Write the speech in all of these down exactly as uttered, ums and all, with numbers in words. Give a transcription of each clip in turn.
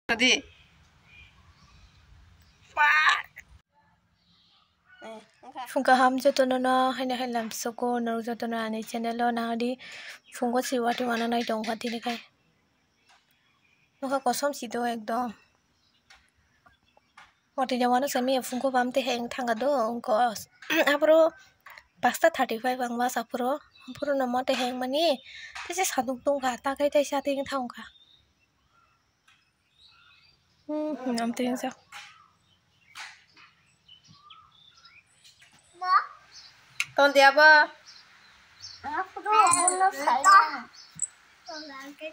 Tadi. Fuck. Eh, wngkha. Phung kaham jotono no haino hai lamsoko norok jotono ani channel o nangdi phungo si watwi mano nai tongkha tini khai. Nokha kosom si do ekdom. Watwi jawano sami phungo bam te heng thanga do wngko. Aphuru pasta thirty five ang mas aphuru. Aphuru no mote heng mani tese saduk tongkha takai taisa twi thangkha. Hmm, hmm, am tengsa. Ton dia ba?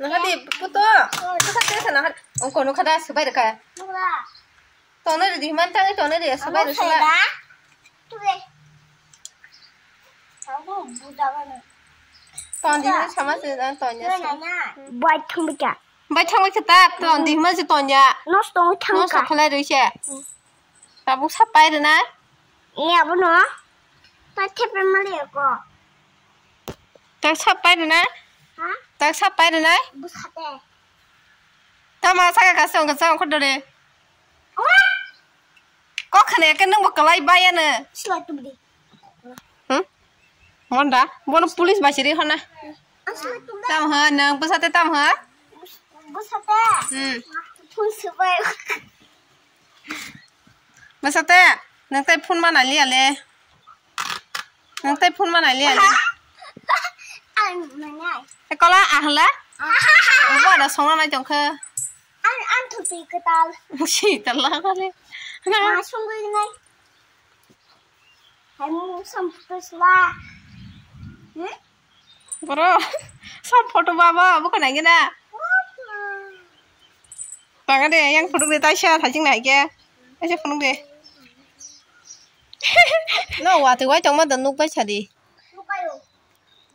Nang di puto. Puto te sana. Ongko no kada subai ka. Ton di man tang ton di subai sula. Ton di sama se ton ya. Bai thang bika. Bai thangbai khe ta, ton di hima se ton ya. Nosto wngwi thang. Nosto kha. Khalai rwi se. Hmm. Tabuk sap pai rwna. E, abono. Ta thepe mali ko. Ta sap pai rwna. Ha? Ta sap pai rwna. Busate. Tama saka ka song ka song khodore. Wa? Kok khane ke nung bo kalai bayana. Sila tubdi. Hmm? Monda, bono police bai siri hona. Asli tunda. Tam ha, nang bwsate tam ha? Bwsate. Hmm. Phone swbai. Bwsate, nang tai phone ma nai liya le. Nang tai phone ma nai liya le. Ang mangai. E kola ahla? Uba da songna nai tongkha. Ang, ang thupi ketal. Si tala kale. Ma songwi nai. Hai mung sam photo sla. Hmm? Bro, sam photo baba, bukan lagi na. Tanga de, yang photo de taisa, thajing na ke. Taisa photo de. No, wati wai tongma da nuk bai sadi. Nuk ayo.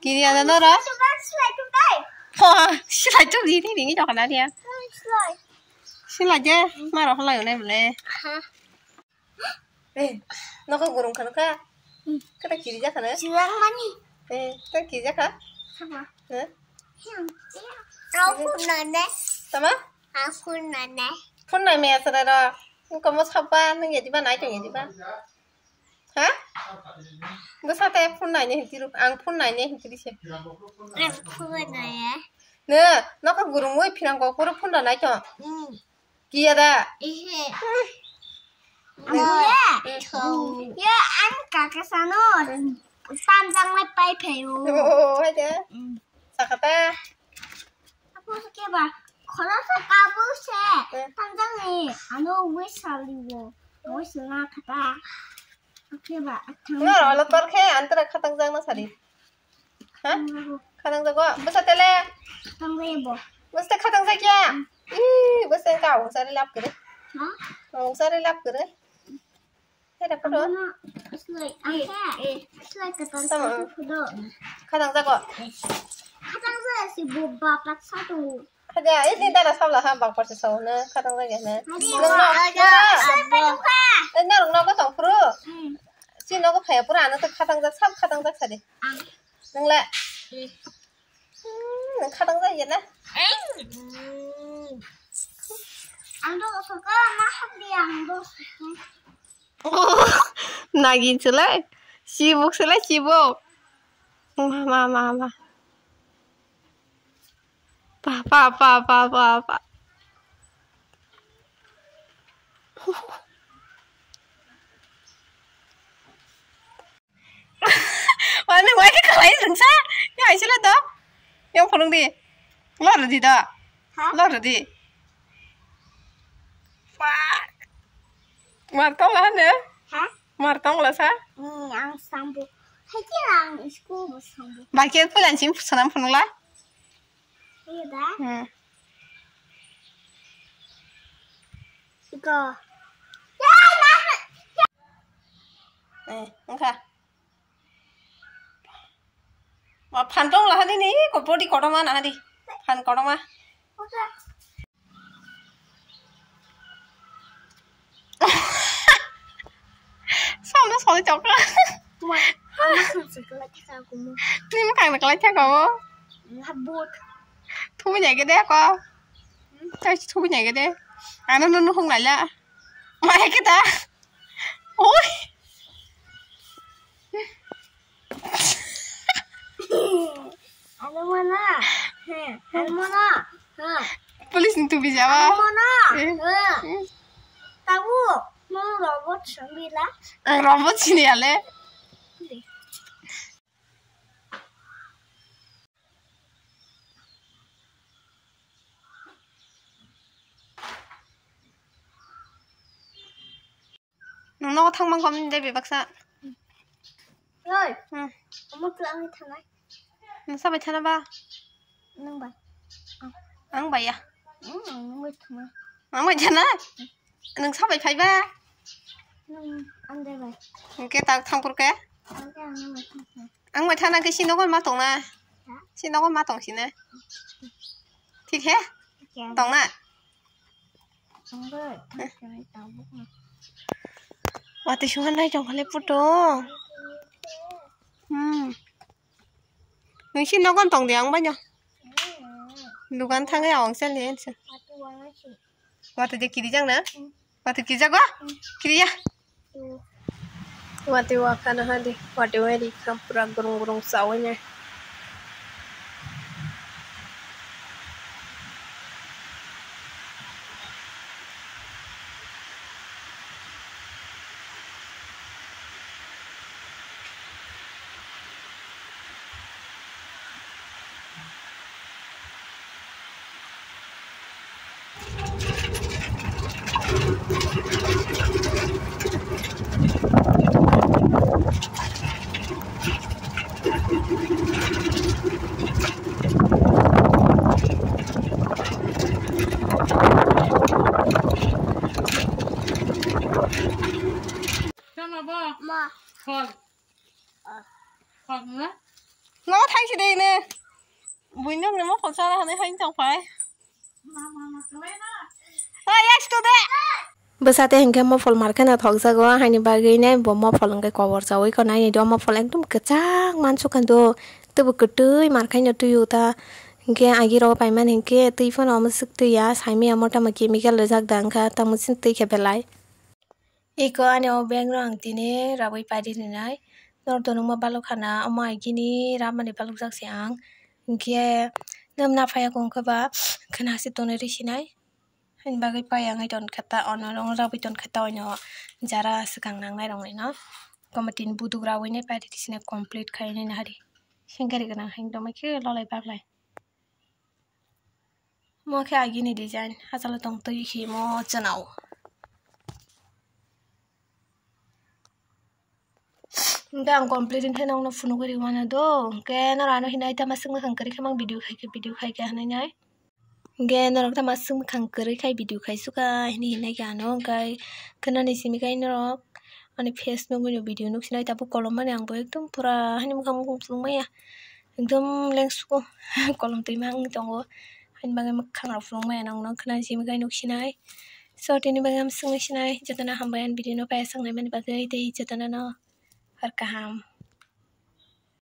Kiri ada no ra? Silai tu bai. Ho, silai tu di ni ni jokana dia. Silai. Silai je, maro halai ne bole. Ha. Eh, nokha gurung khano kha? Hmm. Kata kiri jakha na? Chirang mani. Eh, kata kiri jakha? Sama. Eh? Hmm. Aku nane. Sama? Aku nane. Phone nai me asara ro. Nung komo sapa nung yadiba nai tong yadiba. Ha? Bwsate phone nai ne hinti ru. Ang phone nai ne hinti ri se. Ang phone nai. Ne, nokha gurung oi phirang kok poro phone nai tong. Hmm. Kiya da? Ihe. Hmm. Ye. Hmm. Ye, ang kaka sano. Hmm. Tamjang lai pai phayo. Oh, hai de. Hmm. Sakata. Apo se keba. Khoroksa kabu se. Hmm. Tamjang ni. Ano wis saliwo. Wis na kata. Keba. Ngar olo tor khe antara khatang jang na sari. Ha? Khatang jago. Bwsa tele. Khatang jago. Bwsa khatang jakya. Ih, bwsa ka ungsari lap kere. Ha? Ungsari lap kere. Hera photo. Slai, angka. Slai khatang photo. Khatang jago. Khatang jago si bo bapak satu. Haja, ini dara sabla ha bak parsi sauna khatang jago na. Nung no. Slai photo ka. Eh, nung no ko tong puru. Hmm. Si no ko phaya pura ano to khatang jak sab khatang jak sadi. Ang. Nung le. Hmm, nung khatang jak ya na. Ang do so ka ma hab di ang do. Nagin selai. Sibuk selai sibuk. Ma ma ma ma. Pa pa pa pa pa pa. Wani wai ke kalai rengsa. Ya, aisila do. Yang phunung di. Lor di do. Ha? Lor di. Fuck. Mar tong la ne? Ha? Mar tong la sa? Ni ang sambu. Hai ke ang school bu sambu. Ba ke pulan sim sanam phunung la? Iya da. Hmm. Iko. Eh, engka. Ma phan tong la hadi ni, ko body kotorma na hadi. Phan kotorma. Samno soli chokra. Tuma, ama song song kala thaka kumu. Tini ma kang na kala thaka mo. Nga bot. Thubu nyai gede ko. Hmm? Kai thubu nyai gede. Ano no nukhung laila. Mai kita. Oi. Ano mana? He, ano mana? Ha. Police ni tubi jawa. Ano mana? Eh. Ha. Hmm. Tabu, mau robot sambila. Eh, robot sini ale. Nwng nogo thangma gom de bebaksa. Oi. Hmm. Omo kla ang thanai. Nwng sabai thana ba? Nwng bai. Ang bai ya. Hmm, nwng bai thana. Ang bai thana? Nwng sabai phai ba? Nwng ang de bai. Hwnkhe ta thangphur khe? Ang de ang bai thana. Ang bai thana khe si nogo ma tongna? Ha? Si nogo ma tong sina? Thik he? Thik he. Tongna? Watwi suhan nai tong khale puto. Hmm. Nwng si nogon tong de ang baino. Dukan thangwi awang sel ni ensa. Watwi de kiri jang na? Watwi kiri jago? Kiri ya. Watwi wakhana hadi, watwi wari kha pura gurung gurung chawi nai. Ma. Nogo thangsi de ine. Buino hwnwi mopol chana hwnwi haino tongphai. Bwsa tei hinkhe mopol markheno thokjago, haini bagwi nai bo mopol hwnkhe kobor chawi kho naini do mopol ekdom kwchak mansukha do, teibo kwtwi markhaino twiyo ta. Hinkhe agirok paimani hinkhe twi phano omo swk twiya, saimanya motama chemical rijak da wngkha, tamo chini twi khe belai. Iko ani o bag no ang tini rabwi paidi rinai. Norok tonwngma balok khana, omo agini rabmani balokjak se ang. Hinkhe nwng naphaya khe wngkhe ba khwna se tonwi rw sinai. Ani bagwi pai ang ai tonkha ta, ono rok rabwi tonkha ta, ono jara swkang nangnai rok no. Komo tini buduk rabwi nai paidi rw sinai complete khai nai nahari. Sengkari gwnang hai tongma khe lolai baglai. Mo khe agini design, hachalo tong twi himo chwnao. Hwnkhe ang complete wngkhe nokno phunugwi rwmano do, hwnkhe norok ano hinwi tama swk mwkhang kwrwi khe mang video khai khe, video khai khe hinwi nai. Hwnkhe norok tama swk mwkhang kwrwi khai video khai suka hinwi hinai khe ano, hwnkhe khwnani simi khai norok ani face nugwino video nuksinai tabuk kolom mani ang bo ekdom pura hani mwkhang mukhang phunukmaya. Ekdom lengsugo kolom twima wngwi tongo. Haini bagwi mwkhang rok phunukmaya nokno khwnani simi khai nuksinai. So tini bagwi ang swngwi sinai jotono hambai ani video no paiya swngnai mani bagwi tei jotono no hor kaham.